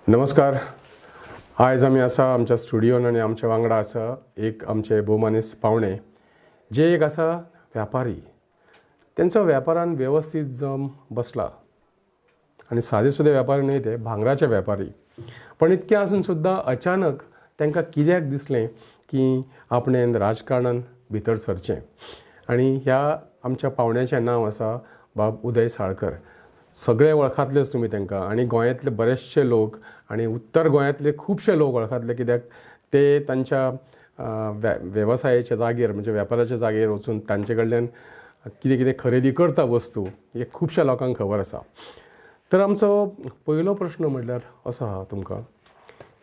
नमस्कार. आयज आमी आसा आमच्या स्टुडियोन आनी आमच्या वांगडा आसा एक आमचे भोवमानेस्त पावणे, जे एक आसा व्यापारी. तेंचो व्यापारान वेवस्थीत जम बसला आनी सादे सुदे व्यापारी न्हय, ते भांगराचे व्यापारी. पण इतकें आसून सुद्दां अचानक तांकां कित्याक दिसलें की आपणें राजकारणान भितर सरचें. आनी ह्या आमच्या पावण्याचें नांव आसा बाब उदय साळकर. सगळे वळखातलेच तुमी तांकां आनी गोंयांतले बरेचशे लोक आनी उत्तर गोंयांतले खुबशे लोक वळखातले, कित्याक ते तांच्या वेवसायाच्या जागेर म्हणजे वेपाराच्या जागेर वचून तांचे कडल्यान कितें कितें खरेदी करता वस्तू, हे खुबश्या लोकांक खबर आसा. तर आमचो पयलो प्रश्न म्हणल्यार असो आहा तुमकां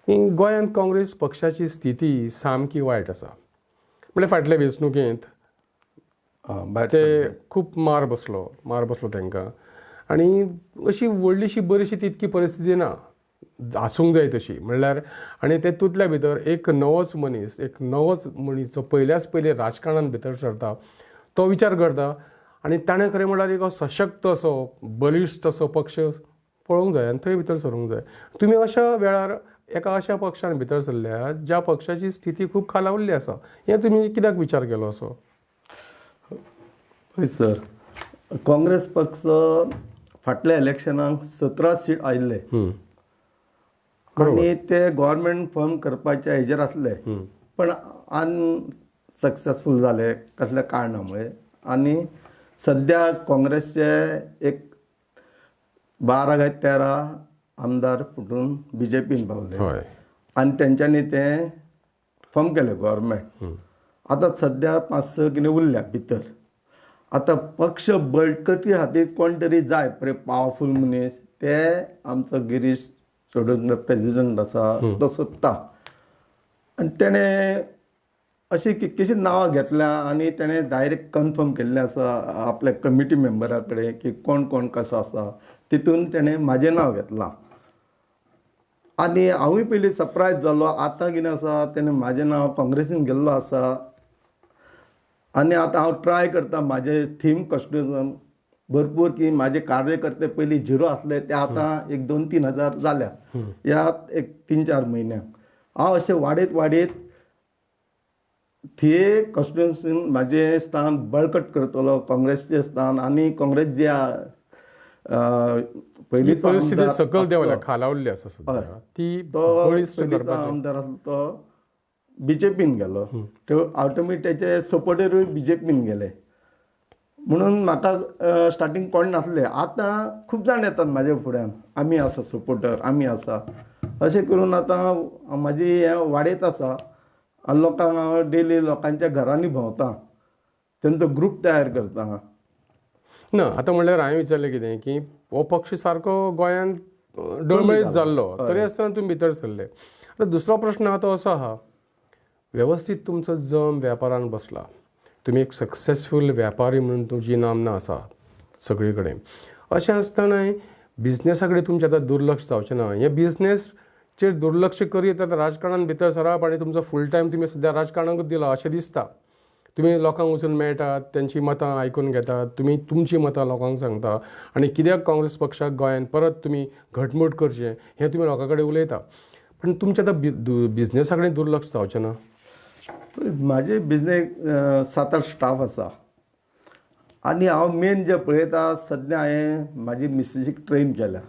की गोंयांत काँग्रेस पक्षाची स्थिती सामकी वायट आसा. म्हणल्यार फाटले वेंचणुकेंत ते खूब मार बसलो तांकां आनी अशी व्हडलीशी बरीशी तितकी परिस्थिती ना आसूंक जाय तशी. म्हणल्यार आनी तेतूंतल्या भितर एक नवोच मनीस जो पयल्याच पयलीं राजकारणान भितर सरता तो विचार करता आनी ताणें खरें म्हणल्यार एक सशक्त असो बलिश्ट असो पक्ष पळोवंक जाय आनी थंय भितर सरूंक जाय. तुमी अशा वेळार एका अशा पक्षान भितर सरल्या ज्या पक्षाची स्थिती खूब खालावल्ली आसा, हें तुमी कित्याक विचार केलो असो? हय सर, काँग्रेस पक्ष फाटल्या इलेक्शनाक 17 सीट आयिल्ले आनी ते गव्हर्मेंट फॉर्म करपाच्या हेजेर आसले, पण अनसक्सेसफूल जाले कसल्या कारणा मुळे. आनी सद्या काँग्रेसचे एक 12 काय 13 आमदार फुटून बीजेपीन पावले आनी तेंच्यांनी तें फॉर्म केलें गव्हर्मेंट. आतां सद्या 5-6 कितें उरल्या भितर. आतां पक्ष बळकटी खातीर कोण तरी जाय बरे पावरफूल मनीस, ते आमचो गिरीश चोडणकर प्रेजिडंट आसा तो सोदता. आनी तेणें अशी कितकीशीं नांवां घेतल्या आनी तेणें डायरेक्ट कन्फर्म केल्लें आसा आपल्या कमिटी मेंबरा कडेन की कोण कोण कसो आसा. तितून तेणें म्हाजें नांव घेतलां आनी हांवूय पयलीं सरप्रायज जालो. आतां कितें आसा, तेणें म्हाजें नांव काँग्रेसीन गेल्लो आसा आनी आतां हांव ट्राय करता म्हाजें थीम कॉन्स्टिट्युशन भरपूर की म्हाजे कार्यकर्ते पयलीं 0 आसले ते आतां एक 2-3 हजार जाल्या ह्या एक 3-4 म्हयन्याक. हांव अशें वाडयत वाडयत थिये कॉन्स्टिट्युशन म्हाजें स्थान बळकट करतलो, काँग्रेसचें स्थान. आनी काँग्रेस जे पयलीं परिस्थिती सकयल देंवल्या, खालावल्ली आसा सुद्दां, ती तो पयलींचो आमदार आसलो तो बीजेपीन गेलो, ते ऑटोमेटीक तेचे सपोर्टरूय बीजेपीन गेले. म्हणून म्हाका स्टार्टींग कोण नासले. आतां खूब जाण येतात म्हाजे फुड्यान, आमी आसा सपोर्टर, आमी आसा, अशें करून आतां म्हाजी हें वाडयत आसा. आनी लोकांक हांव डेली लोकांच्या घरांनी भोंवता, तेंचो ग्रूप तयार करता. ना आतां म्हणल्यार हांवें विचारलें कितें की हो पक्ष सारको गोंयांत डळमळीत जाल्लो तरी आसतना तुमी भितर सरले. आतां दुसरो प्रश्न आहा तो असो आहा, वेवस्थीत तुमचो जम व्यापारान बसला, तुमी एक सक्सेसफूल व्यापारी म्हणून तुमची नामना आसा सगळी कडेन. अशें आसतनाय बिजनेसा कडेन तुमचें आतां दुर्लक्ष जावचें ना. हें बिजनेसचेर दुर्लक्ष करीत आतां राजकारणान भितर सरप आनी तुमचो फूल टायम तुमी सद्या राजकारणाकूच दिला अशें दिसता. तुमी लोकांक वचून मेळटात, तेंची मतां आयकून घेतात, तुमी तुमचीं मतां लोकांक सांगता आनी कित्याक काँग्रेस पक्षाक गोंयांत परत तुमी घटमूट करचें हें तुमी लोकां कडेन उलयता. पण तुमचें आतां बिजनेसा कडेन दुर्लक्ष जावचें ना. म्हाजे बिजनेस 7-8 स्टाफ आसा आनी हांव मेन जे पळयता सद्या हांवें म्हाजी मिसेसीक ट्रेन केल्या,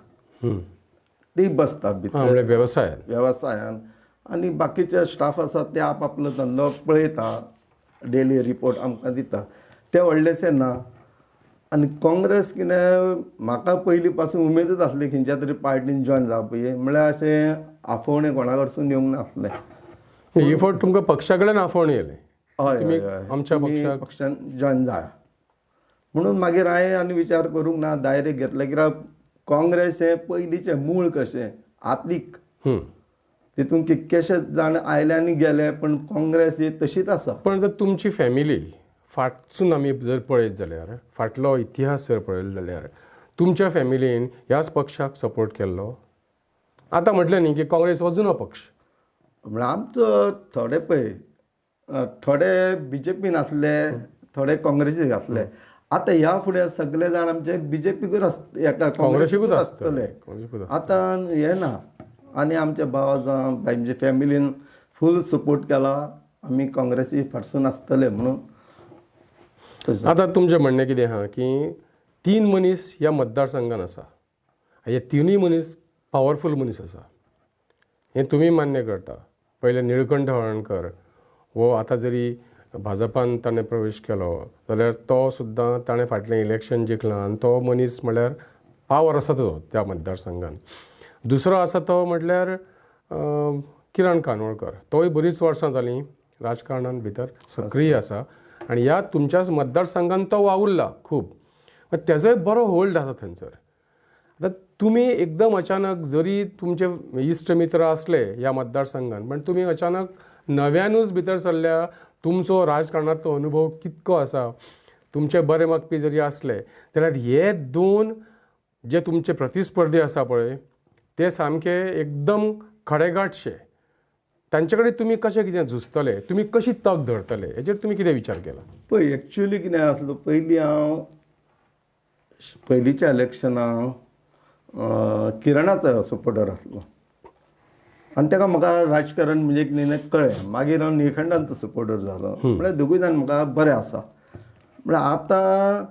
ती बसता भितर वेवसायान. आनी बाकीचे स्टाफ आसा ते आपआपलो धंदो पळयता, डेली रिपोर्ट आमकां दिता, ते व्हडलेशें ना. आनी काँग्रेस कितें म्हाका पयलीं पासून उमेदूच आसली खंयच्या तरी पार्टीन जॉयन जावपी, म्हळ्यार अशें आफोवणें कोणा कडसून येवंक नासलें. ही फावट तुमकां पक्षा कडेन आफोवणें येयलें, हय आमच्या पक्षान जॉयन जाय म्हणून. मागीर हांवें आनी विचार करूंक ना, डायरेक्ट घेतलें. कित्याक काँग्रेस हें पयलींचें मूळ कशें आत्मीक, तितून कितकेशे जाण आयले आनी गेले, पण काँग्रेस ही तशीच आसा. पण जर तुमची फॅमिली फाटसून आमी जर पळयत जाल्यार, फाटलो इतिहास जर पळयत जाल्यार तुमच्या फॅमिलीन ह्याच पक्षाक सपोर्ट केल्लो. आतां म्हटलें न्ही की काँग्रेस हो जुनो पक्ष, म्हळ्यार आमचो थोडे पळय थोडे बीजेपीन आसले, थोडे काँग्रेसीक आसले. आतां ह्या फुडें सगळे जाण आमचे बीजेपीकूच आसता, काँग्रेसीकूच आसतले. आतां हें ना. आनी आमच्या भावा जावं आमच्या फॅमिलीन फूल सपोर्ट केला, आमी काँग्रेसी फाटसून आसतले म्हणून. आतां तुमचें म्हणणें कितें आहा की 3 मनीस ह्या मतदारसंघान आसा, हे 3 मनीस पावरफूल मनीस आसा, हें तुमी मान्य करता. पयलें निळकंठ हळर्णकर हो आतां जरी भाजपान ताणें प्रवेश केलो जाल्यार तो सुद्दां ताणें फाटलें इलेक्शन जिखलां आनी तो मनीस म्हळ्यार पावर आसा तो त्या मतदारसंघान. दुसरो आसा तो म्हटल्यार किरण कानोळकर, तोय बरीच वर्सां जालीं राजकारणान भितर सक्रीय आसा आनी ह्या तुमच्याच मतदारसंघान तो वावुरला खूब, तेजोय बरो होल्ड आसा थंयसर. आतां तुमी एकदम अचानक जरी तुमचे इश्ट मित्र आसले ह्या मतदारसंघान, पण तुमी अचानक नव्यानूच भितर सरल्या, तुमचो राजकारणांतलो अनुभव कितको आसा, तुमचे बरे मागपी जरी आसले जाल्यार हे 2 जे तुमचे प्रतिस्पर्धी आसा पळय ते सामके एकदम खडेगांठशे, तांचे कडेन तुमी कशें कितें झुजतले, तुमी कशी तग धरतले, हेजेर तुमी कितें विचार केला? पळय एक्चुअली कितें आसलो, पयलीं हांव पयलींच्या इलेक्शनाक किरणाचो सपोर्टर आसलो आनी ताका म्हाका राजकारण म्हणजे कितें कळ्ळें. मागीर हांव निळखंडांचो सपोर्टर जालो, म्हळ्यार दोगूय जाण म्हाका बरें आसा. म्हळ्यार आतां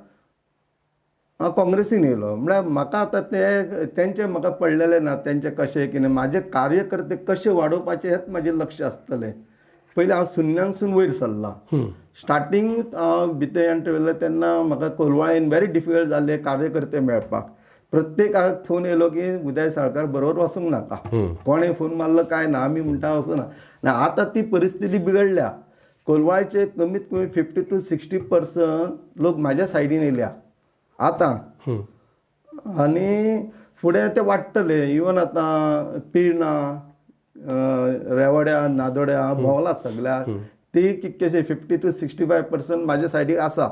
हांव काँग्रेसीन येयलो, म्हळ्यार म्हाका आतां ते तेंचें म्हाका पडलेलें ना, तेंचें कशें कितें म्हाजे कार्यकर्ते कशे वाडोवपाचें हेंच म्हाजें लक्ष आसतलें. पयलीं हांव शुन्यानसून वयर सरलां. स्टार्टींग हांव भितर एंटर जालें तेन्ना म्हाका कोलवाळेन वेरी डिफिकल्ट जालें कार्यकर्ते मेळपाक. प्रत्येकाक फोन येयलो की उदय साळकार बरोबर वचूंक नाका, कोणें फोन मारलो काय ना, आमी म्हणटा वचना. आतां ती परिस्थिती बिगडल्या. कोलवाळचे कमीत कमी 50 to 60% लोक म्हाज्या सायडीन येयल्या आतां, आनी फुडें ते वाडटले. इवन आतां पिर्णा, रेवड्या, नादोड्या भोंवला सगळ्या, ती कितकेशे 50 to 65% म्हाज्या सायडीक आसा.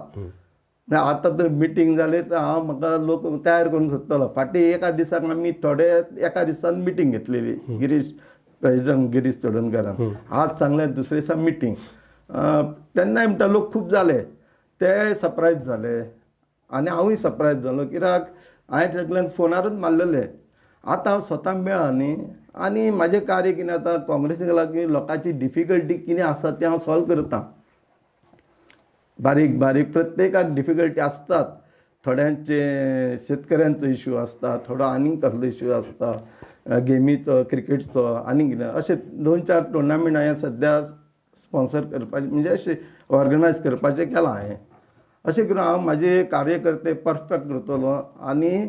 म्हळ्यार आतां तर मिटींग जाली तर हांव म्हाका लोक तयार करूंक सोदतलो. फाटीं एका दिसाक आमी थोडे एका दिसान मिटींग घेतलेली गिरीश प्रेजिडंट गिरीश चोडणकारान, आज सांगलें दुसरे दिसा मिटींग, तेन्नाय म्हणटा लोक खूब जाले, ते सरप्रायज जाले आनी हांवूय सरप्रायज जालो, कित्याक हांवें सगल्यांक फोनारूच मारलेले. आतां हांव स्वता मेळ्ळा न्ही, आनी म्हाजें कार्य कितें आतां काँग्रेसीक लागून लोकांची डिफिकल्टी कितें आसा तें हांव सॉल्व करता. बारीक बारीक प्रत्येकाक डिफिकल्टी आसतात, थोड्यांचे शेतकऱ्यांचो इशू आसता, थोडो आनीक कसलो इशू आसता, गेमीचो, क्रिकेटचो, आनी कितें अशे 2-4 टुर्नामेंट हांवें सद्या स्पॉन्सर करपाचे, म्हणजे अशें ऑर्गनायज करपाचें केलां हांवें. अशें करून हांव म्हाजे कार्यकर्ते परफेक्ट करतलो आनी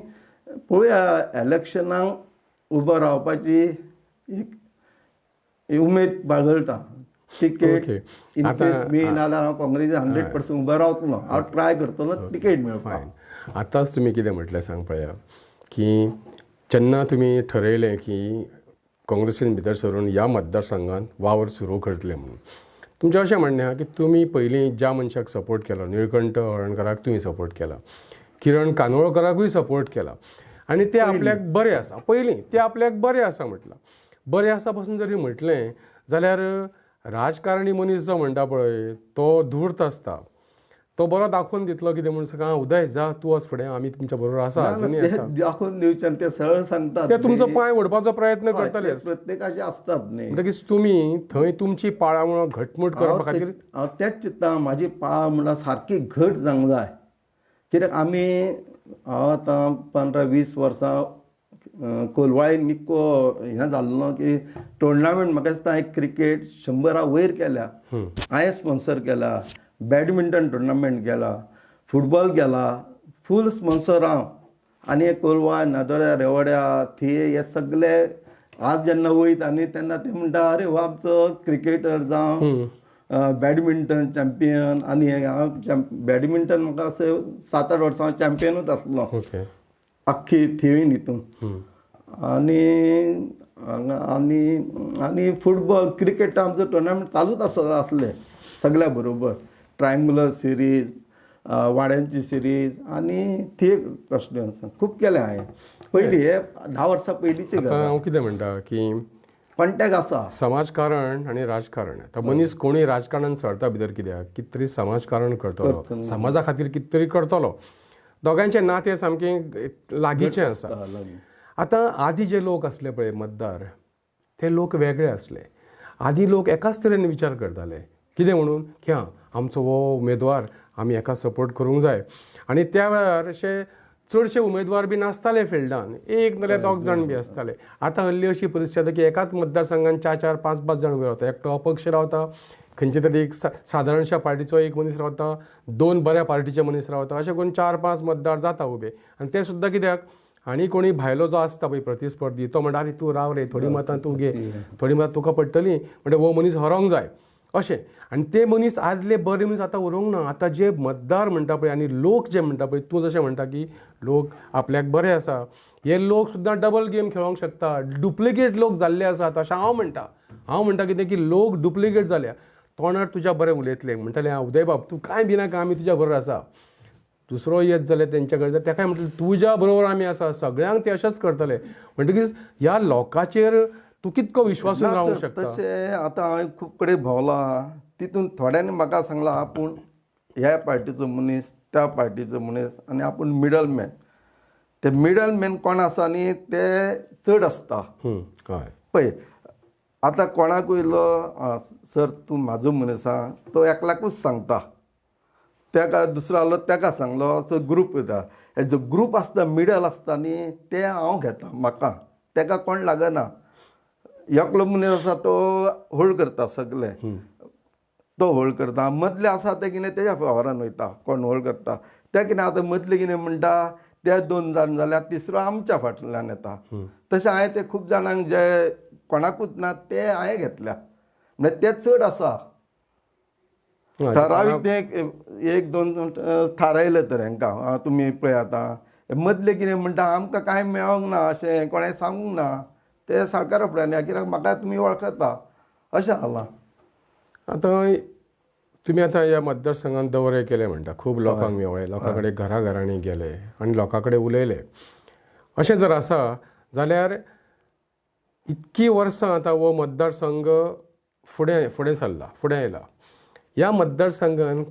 पळोवया इलेक्शनाक उबो रावपाची एक उमेद बाळगळटा. तिकेट इन केस मेळना जाल्यार हांव काँग्रेसीन 100% उबो रावतलो, हांव ट्राय करतलो तिकेट मेळपाक. आतांच तुमी कितें म्हटलें सांग पळया की जेन्ना तुमी ठरयलें की काँग्रेसीन भितर सरून ह्या मतदारसंघात वावर सुरू करतले म्हणून, तुमचें अशें म्हणणें आहा की तुमी पयलीं ज्या मनशाक सपोर्ट केलो, निळकंठ हळर्णकराक तुमी सपोर्ट केला, किरण कानोळकराकूय सपोर्ट केला, आनी ते आपल्याक बरें आसा, पयलीं ते आपल्याक बरें आसा म्हटलां, बरें आसा पासून जरी म्हटलें जाल्यार राजकारणी मनीस जो म्हणटा पळय तो धूर्त आसता, तो बरो दाखोवन दितलो कितें म्हूण सांगा, उदय जा तूं वच फुडें, आमी तुमच्या बरोबर आसा, अजूनय आसा, दाखोवन दिवचें ते सरळ सांगतात, ते तुमचो पांय ओडपाचो प्रयत्न करतले, प्रत्येकाचे आसतात न्ही. म्हणटकीच तुमी थंय तुमची पाळां मुळां घटमूट करपा खातीर हांव तेच चिंत्ता, म्हाजी पाळां म्हणल्यार सारकी घट जावंक जाय, कित्याक आमी हांव आतां 15-20 वर्सां कोलवाळीन इतको हें जाल्लो की टुर्नामेंट म्हाका दिसता एक क्रिकेट 100 वयर केल्या हांवें स्पॉन्सर केला, बॅडमिंटन टुर्नामेंट केला, फुटबॉल केला, फूल स्पॉन्सर हांव. आनी कोलवा, नादोड्या, रेवड्या, थिये हे सगळे आज जेन्ना वयता न्ही तेन्ना ते म्हणटा अरे हो आमचो क्रिकेटर जावं बॅडमिंटन चॅम्पियन. आनी हांव बॅडमिंटन म्हाका अशें 7-8 वर्सां हांव चॅम्पियनूच आसलो अख्खी थिवीन हितून. आनी आनी आनी फुटबॉल क्रिकेट आमचो टुर्नामेंट चालूच आसत आसले सगळ्या बरोबर, ट्रायंगुलर सिरीज, वाड्यांची सिरीज आनी थिये कसल्यो खूब केले हांवें पयलीं, हे 10 वर्सां पयलींचे. हांव कितें म्हणटा की कॉन्टेक्ट आसा समाजकारण आनी राजकारण. आतां मनीस कोणूय राजकारणान सरता भितर कित्याक, कितें तरी समाजकारण करतलो, समाजा खातीर कितें तरी करतलो, दोगांयचें नातें सामकें लागींचें आसा. आतां आदीं जे लोक आसले पळय मतदार, ते लोक वेगळे आसले. आदी लोक एकाच तरेन विचार करताले, कितें म्हणून की आं आमचो हो उमेदवार आमी हेका सपोर्ट करूंक जाय. आनी त्या वेळार अशे चडशे उमेदवार बी नासताले फिल्डान, एक नाल्यार दोग जाण बी आसताले. आतां हल्ली अशी परिस्थिती जाता की एकाच मतदारसंघान 4 4 5 5 जाण उबे रावता. एकटो अपक्ष रावता, खंयचे तरी एक सादारणशा पार्टीचो एक मनीस रावता, 2 बऱ्या पार्टीचे मनीस रावता, अशें करून 4 5 मतदार जाता उबे. आनी ते सुद्दां कित्याक आनी कोणी भायलो जो आसता पळय प्रतिस्पर्धी तो म्हणटा आरे तूं राव रे, थोडी मतां तूं घे, थोडी मतां तुका पडटली, म्हणटा हो मनीस हरोंक जाय अशें. आनी ते मनीस आदले बरे मनीस आतां उरोंक ना. आतां जे मतदार म्हणटा पळय आनी लोक जे म्हणटा पळय, तूं जशें म्हणटा की लोक आपल्याक बरे आसा, हे लोक सुद्दां डबल गेम खेळोंक शकता, डुप्लिकेट लोक जाल्ले आसात अशें हांव म्हणटा. हांव म्हणटा कितें की लोक डुप्लिकेट जाल्या. तोंडार तुज्या बरें उलयतले, म्हणटले आं उदयबाब तूं कांय भिनाका, आमी तुज्या बरोबर आसा. दुसरो येत जाल्यार तेंच्या कडेन तेकाय म्हणटले तुज्या बरोबर आमी आसा, सगळ्यांक ते अशेंच करतले. म्हणटकीच ह्या लोकांचेर तूं कितको विश्वासून रावूंक शकता? तशें आतां हांवें खूब कडेन भोंवलां, तितून थोड्यांनी म्हाका सांगलां आपूण ह्या पार्टीचो मनीस, त्या पार्टीचो मनीस, आनी आपूण मिडलमॅन. ते मिडलमॅन कोण आसा न्ही ते चड आसता. हय पळय आतां कोणाकूय इल्लो सर तूं म्हाजो मनीस आसा, तो एकल्याकूच सांगता, तेका दुसरो आसलो तेका सांगलो, असो ग्रूप वयता. हे जो ग्रूप आसता मिडल आसता न्ही ते हांव घेता, म्हाका तेका कोण लागना. एकलो मनीस आसा तो होल्ड करता सगळे, तो होल्ड करता. मदले आसा ते कितें तेज्या फावरान वयता, कोण होल्ड करता ते कितें आतां मदले कितें म्हणटा ते 2 जाण जाल्यार तिसरो आमच्या फाटल्यान येता. तशें हांवें ते खूब जाणांक जे कोणाकूच ना ते हांवें घेतल्या, म्हळ्यार ते चड आसा. थारावीक ते 1 2 थारायले तर हांकां तुमी पळय आतां मदले कितें म्हणटा आमकां कांय मेळोंक ना, अशें कोणें सांगूंक ना, ते सारकार फुडें कित्याक म्हाका तुमी वळखता अशें जालां. आतां तुमी आतां ह्या मतदारसंघात दौरे केले म्हणटा, खूब लोकांक मेळ्ळे, लोकां कडेन घरा घरांनी गेले आनी लोकां कडेन उलयले. अशें जर आसा जाल्यार इतकी वर्सां आतां हो मतदारसंघ फुडें फुडें सरला, फुडें आयला. ह्या मतदारसंघान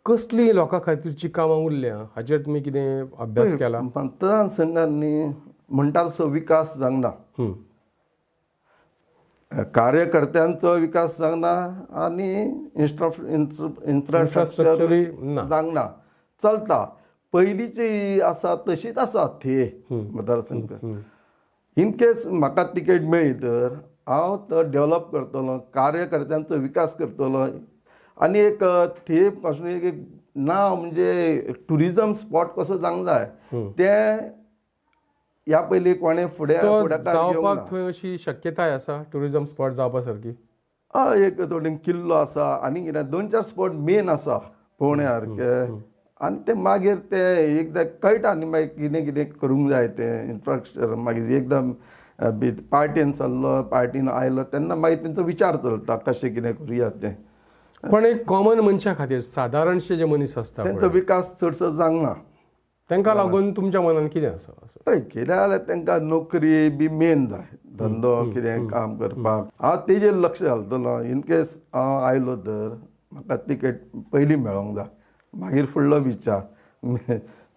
कसली लोकां खातीरची कामां उरल्या हाचेर तुमी कितें अभ्यास केला? मतदारसंघांनी म्हणटा तसो विकास जावंक ना, कार्यकर्त्यांचो विकास जावंक ना आनी इन्फ्रास्ट्रक्चर जावंक ना. चलता पयलींची आसा तशीच आसा थे मतदारसंघ. इन केस म्हाका तिकेट मेळ्ळी तर हांव तो डेवलप करतलो, कार्यकर्त्यांचो विकास करतलो. आनी एक थे पासून एक नांव म्हणजे टुरिजम स्पॉट कसो जावंक जाय तें ह्या पयलीं कोणें फुडें जावपाक थंय अशी शक्यताय आसा टुरिजम स्पॉट जावपा सारकी? हय, एक थोडे किल्लो आसा आनी कितें 2 4 स्पॉट मेन आसा पळोवण्या सारके. आनी ते मागीर ते एकदां कळटा न्ही मागीर कितें कितें करूंक जाय तें इन्फ्रास्ट्रक्चर. मागीर एकदम पार्टीन चल्लो, पार्टीन आयलो तेन्ना मागीर तेंचो विचार चलता कशें कितें करुया तें. पण एक कॉमन मनशा खातीर सादारणशे जे मनीस आसता तेंचो विकास चडसो जावंक ना, तांकां लागून तुमच्या मनान कितें आसा? पळय कितें जाल्यार तांकां नोकरी बी मेन जाय, धंदो कितें काम करपाक. हांव तेजेर लक्ष घालतलो. इन केस हांव आयलो तर म्हाका तिकेट पयलीं मेळोंक जाय, मागीर फुडलो विचार,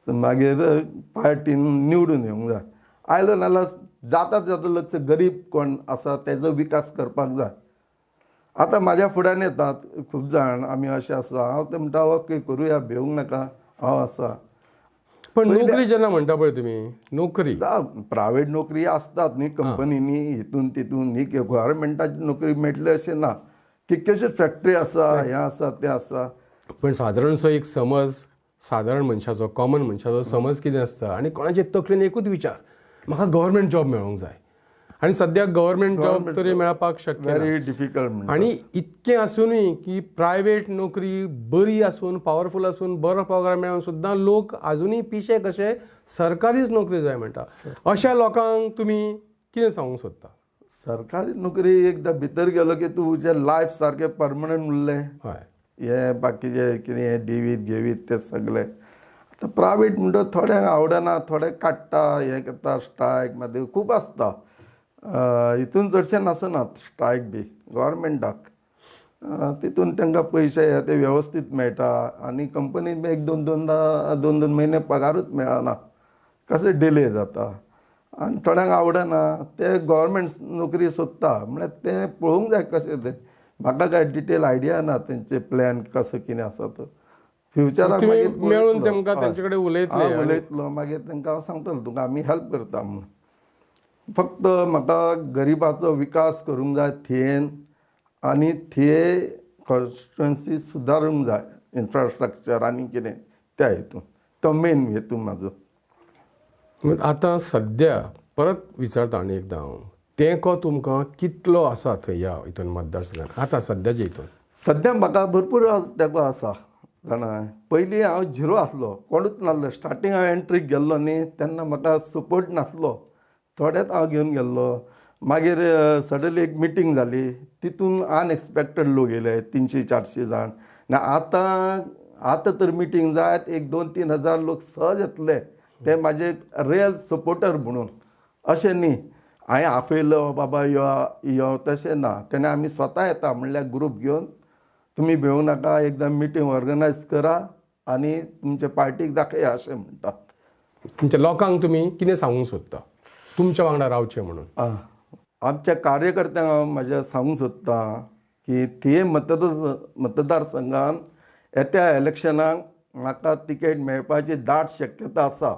मागीर पार्टीन निवडून येवंक जाय. आयलो नाल्यार जाता जाता लक्ष गरीब कोण आसा तेजो विकास करपाक जाय. आतां म्हाज्या फुड्यान येतात खूब जाण, आमी अशें आसा, हांव ते म्हणटा ओके करुया, भिवंक नाका, हांव आसा. पण नोकरी जेन्ना म्हणटा पळय तुमी, नोकरी प्रायवेट नोकरी आसतात न्ही कंपनींनी, हितून तितून न्ही गव्हर्मेंटाची नोकरी मेळटली अशें ना, कितक्योश्योच फॅक्टरी आसा, हें आसा तें आसा. पण सादारणसो एक समज, सादारण मनशाचो, कॉमन मनशाचो समज कितें आसता आनी कोणाचे तकलेन एकूच विचार, म्हाका गव्हर्मेंट जॉब मेळोंक जाय. आनी सद्याक गव्हर्मेंट जॉब तरी मेळपाक शक्य व्हेरी डिफिकल्ट. आनी इतकें आसुनूय की प्रायवेट नोकरी बरी आसून, पावरफूल आसून, बरो पगार मेळून सुद्दां लोक आजुनूय पिशे कशे सरकारीच नोकरी जाय म्हणटा. अशा लोकांक तुमी कितें सांगूंक सोदता? सरकारी नोकरी एकदां भितर गेलो की तुजें लायफ सारकें परमनंट उरलें. हय, हे बाकीचे कितें डेवीत घेवीत ते सगळे. आतां प्रायवेट म्हणटा थोड्यांक आवडना, थोडे काडटा, हें करता, स्ट्रायक मागीर खूब आसता. हितून चडशे नासना स्ट्रायक बी गव्हर्मेंटाक, तितून तांकां पयशे हे ते वेवस्थीत मेळटा. आनी कंपनीन एक दोन दोन दोन दोन म्हयने पगारूच मेळना, कशें डिले जाता. आनी थोड्यांक आवडना ते गव्हर्मेंट नोकरी सोदता म्हळ्यार तें पळोवंक जाय कशें तें. म्हाका कांय डिटेल आयडिया ना तेंचे प्लॅन कसो कितें आसा तो. फ्युचराक मेळून तेमकां तेंचे कडेन उलयतले, उलयतलो मागीर तांकां हांव सांगतलो तुका आमी हेल्प करता म्हणून. फक्त म्हाका गरिबाचो विकास करूंक जाय थियेन आनी थिये कॉन्स्टिट्युएन्सी सुदारूंक जाय, इन्फ्रास्ट्रक्चर आनी कितें त्या हेतून, तो मेन हेतू म्हाजो. आतां सद्या परत विचारता आनी एकदां हांव, तेंको तुमकां कितलो आसा थंय ह्या हितून मतदारसंघात आतां सद्याचे हितून? सद्या म्हाका भरपूर तेंको आसा जाणा. पयलीं हांव झिरो आसलो, कोणूच नासलो. स्टार्टींग हांव एंट्रीक गेल्लो न्ही तेन्ना म्हाका सपोर्ट नासलो, थोडेच हांव घेवन गेल्लो. मागीर सडनली एक मिटींग जाली, तितून अनएक्सपेक्टेड लोक येयले 300-400 जाण. ना आतां आतां तर मिटींग जायत एक 2-3 हजार लोक सहज येतले, ते म्हाजे रियल सपोर्टर म्हणून. अशें न्ही हांवें आपयलो बाबा यो यो तशें ना, तेणें आमी स्वता येता म्हणल्यार ग्रूप घेवन, तुमी भिवूं नाका, एकदां मिटींग ऑर्गनायज करा आनी तुमचे पार्टीक दाखया अशें म्हणटा. तुमच्या लोकांक तुमी कितें सांगूंक सोदता तुमच्या वांगडा रावचें म्हणून? आमच्या कार्यकर्त्यांक हांव म्हाज्या सांगूंक सोदता की थिये मतदारसंघान येत्या इलेक्शनाक म्हाका तिकेट मेळपाची दाट शक्यता आसा.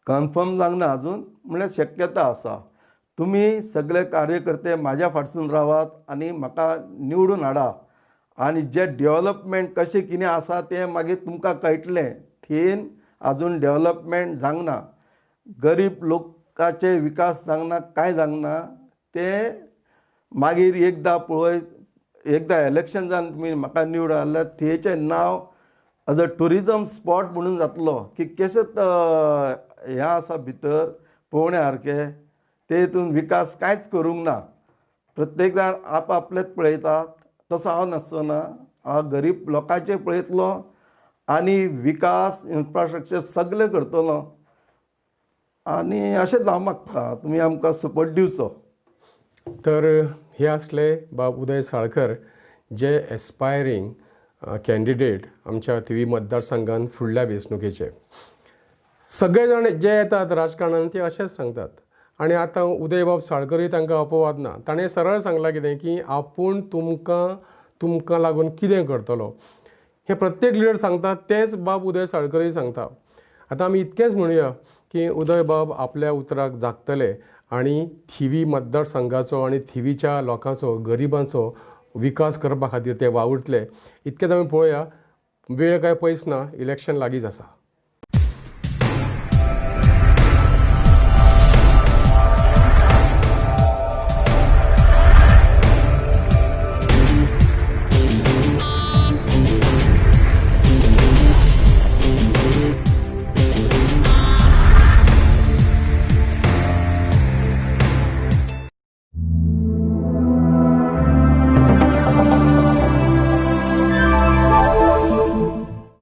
कन्फर्म जावंक ना अजून, म्हणल्यार शक्यता आसा. तुमी सगळे कार्यकर्ते म्हाज्या फाटसून रावात आनी म्हाका निवडून हाडा आनी जे डेवलपमेंट कशें कितें आसा तें मागीर तुमकां कळटलें. थियेन आजून डेवलपमेंट जावंक ना, गरीब लोकाचे विकास जावंक ना, कांय जावंक ना. तें मागीर एकदां पळय, एकदां इलेक्शन जावन तुमी म्हाका निवडून हाडल्यार थियेचें नांव एज अ ट्युरिजम स्पॉट म्हणून जातलो की कशें हें आसा भितर पळोवण्या सारकें. ते हितून विकास कांयच करूंक ना, प्रत्येक जाण आपआपलेच पळयता. तसो हांव नासचो ना, हांव गरीब लोकांचें पळयतलो आनी विकास इन्फ्रास्ट्रक्चर सगळें करतलो. आनी अशेंच हांव मागता तुमी आमकां सपोर्ट दिवचो. तर हे आसले बाब उदय साळकर, जे एस्पायरींग कॅन्डिडेट आमच्या थिवी मतदारसंघान फुडल्या वेंचणुकेचे. सगळे जाण जे येतात राजकारणान ते अशेंच सांगतात आनी आतां उदयबाब साळकरूय तांकां अपवाद ना. ताणें सरळ सांगलां कितें की आपूण तुमकां लागून कितें करतलो हें प्रत्येक लिडर सांगता, तेंच बाब उदय साळकरूय सांगता. आतां आमी इतकेंच म्हणुया की उदयबाब आपल्या उतराक जागतले आनी थिवी मतदारसंघाचो आनी थिवीच्या लोकांचो, गरिबांचो विकास करपा खातीर ते वावुरतले. इतकेंच आमी पळोवया. वेळ काय पयस ना, इलेक्शन लागींच आसा.